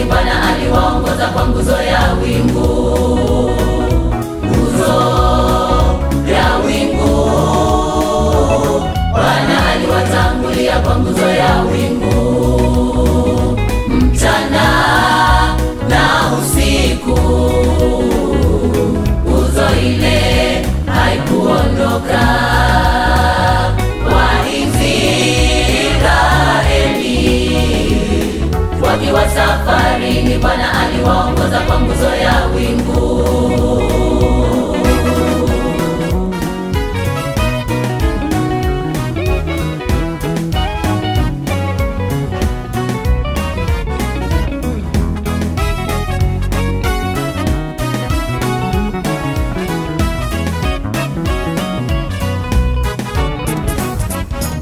safarini, Bwana aliwaongoza kwa nguzo ya wingu. Nguzo ya wingu, Bwana aliwatangulia kwa nguzo ya wingu. Mchana na usiku nguzo ile haikuondoka. Waisraeli wakiwa safarini, Bwana aliwaongoza kwa nguzo ya wingu.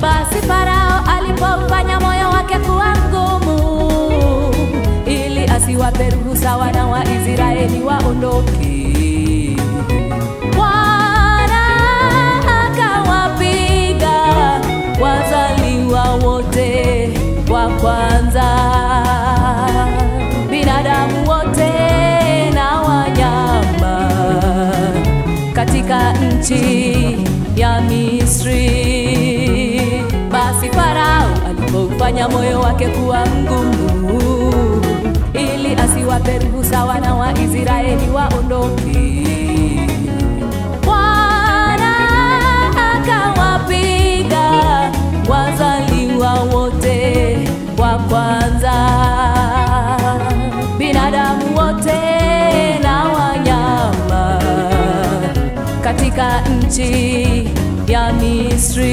Basi Farao alipofanya moyo wake kuwa mgumu, ili asiwape ruhusa wana wa Israeli waondoke, Bwana akawapiga wazaliwa wote wa kwanza, binadamu wote na wanyama katika nchi ya Misri. Basi Farao alipofanya moyo wake kuwa mgumu, ili asiwape ruhusa wana wa Israeli waondoke, Bwana akawapiga wazaliwa wote wa kwanza, binadamu wote na wanyama katika nchi ya Misri.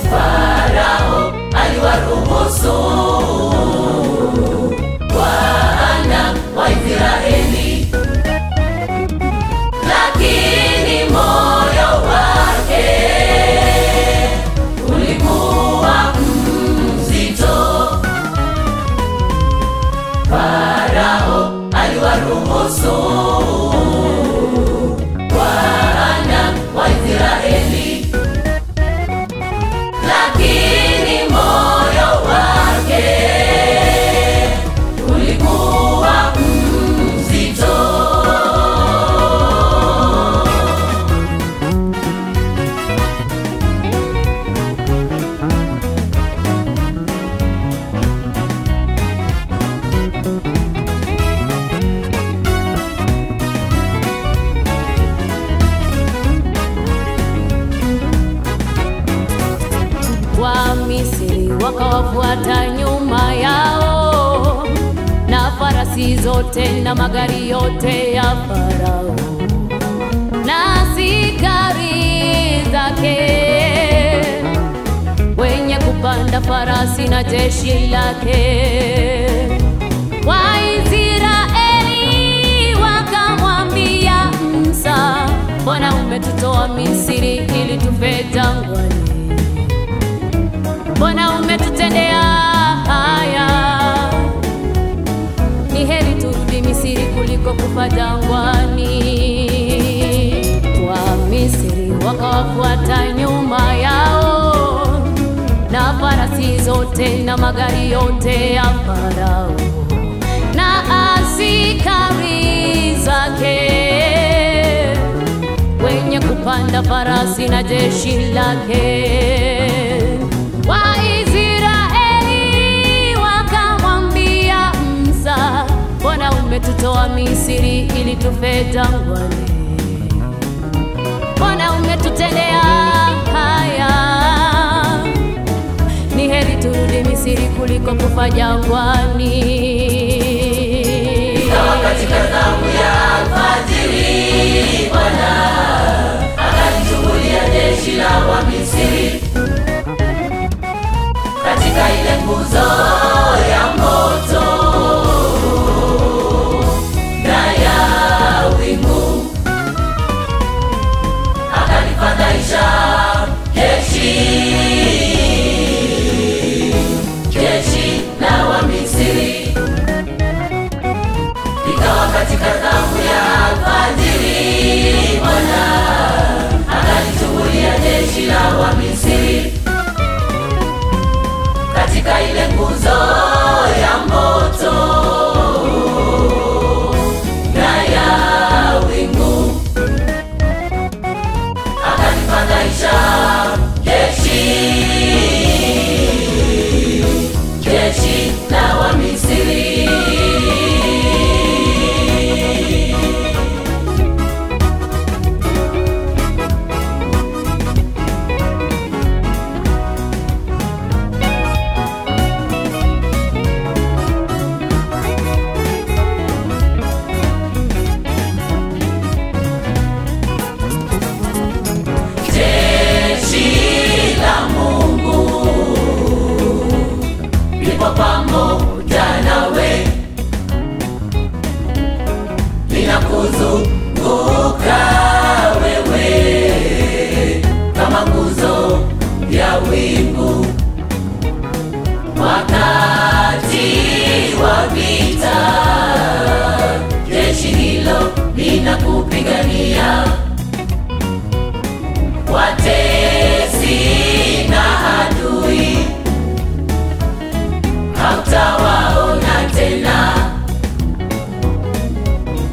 Farao aliwaruhusu wana wa Israeli, lakini moyo wake ulikuwa mzito. Farao aliwaruhusu wana wa Israeli, lakini moyo wake ulikuwa mzito. Wamisri wakawafuata nyuma yao, na farasi zote na magari yote ya Farao na askari zake, wenye kupanda farasi na jeshi lake. Waisraeli wakamwambia Musa, Bwana umetutoa Misri ili tufe jangwani, Bwana umetutendea haya, ni heri turudi Misri kuliko kufa jangwani. Wamisri wakawafuata nyuma yao, na farasi zote na magari yote ya Farao na askari zake, wenye kupanda farasi na jeshi lake. Waisraeli wakamwambia Musa, Bwana umetutoa Misri ili tufe jangwani, Bwana umetutendea haya, ni heri turudi Misri kuliko kufa jangwani. Ikawa katika zamu ya alfajiri, Bwana akalichungulia jeshi la Wamisri katika ile nguzo ya moto na ya wingu, akalifadhaisha jeshi la Wamisri. maisha. Jeshi, jeshi la Wamisri. Pamoja nawe linakuzunguka wewe kama nguzo ya wingu. Wakati wa vita jeshi hilo linakupigania. Watesi na adui hautawaona tena,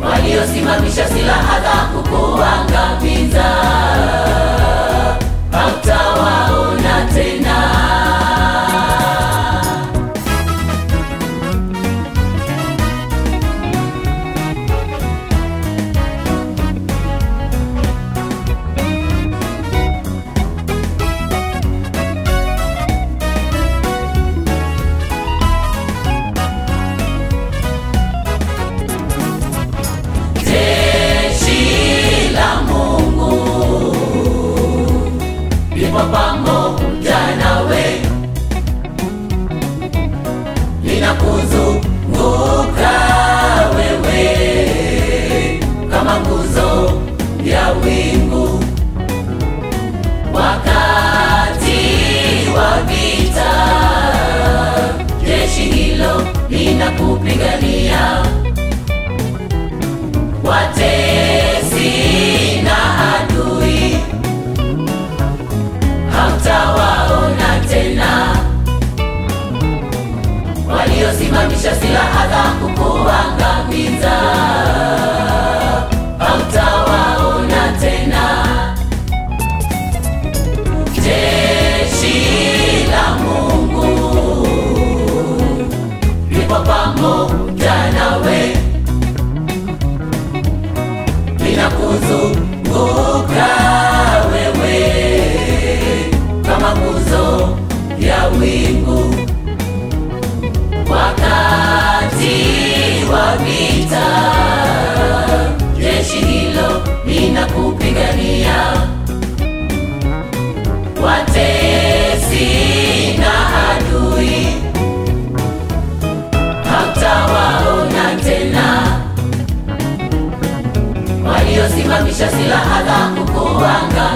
waliosimamisha silaha za kukuangamiza hautawaona tena. Pamoja nawe linakuzunguka wewe kama nguzo ya wingu. Wakati wa vita jeshi hilo linakupigania. Watesi na adui hautawaona tena, waliosimamisha silaha za kukuangamiza hautawaona tena. Jeshi la Mungu lipo pamoja nawe, linakuzunguka wewe kama nguzo ya wingu. Wakati wa vita jeshi hilo linakupigania. Watesi na adui hautawaona tena, waliosimamisha silaha za kukuangamiza.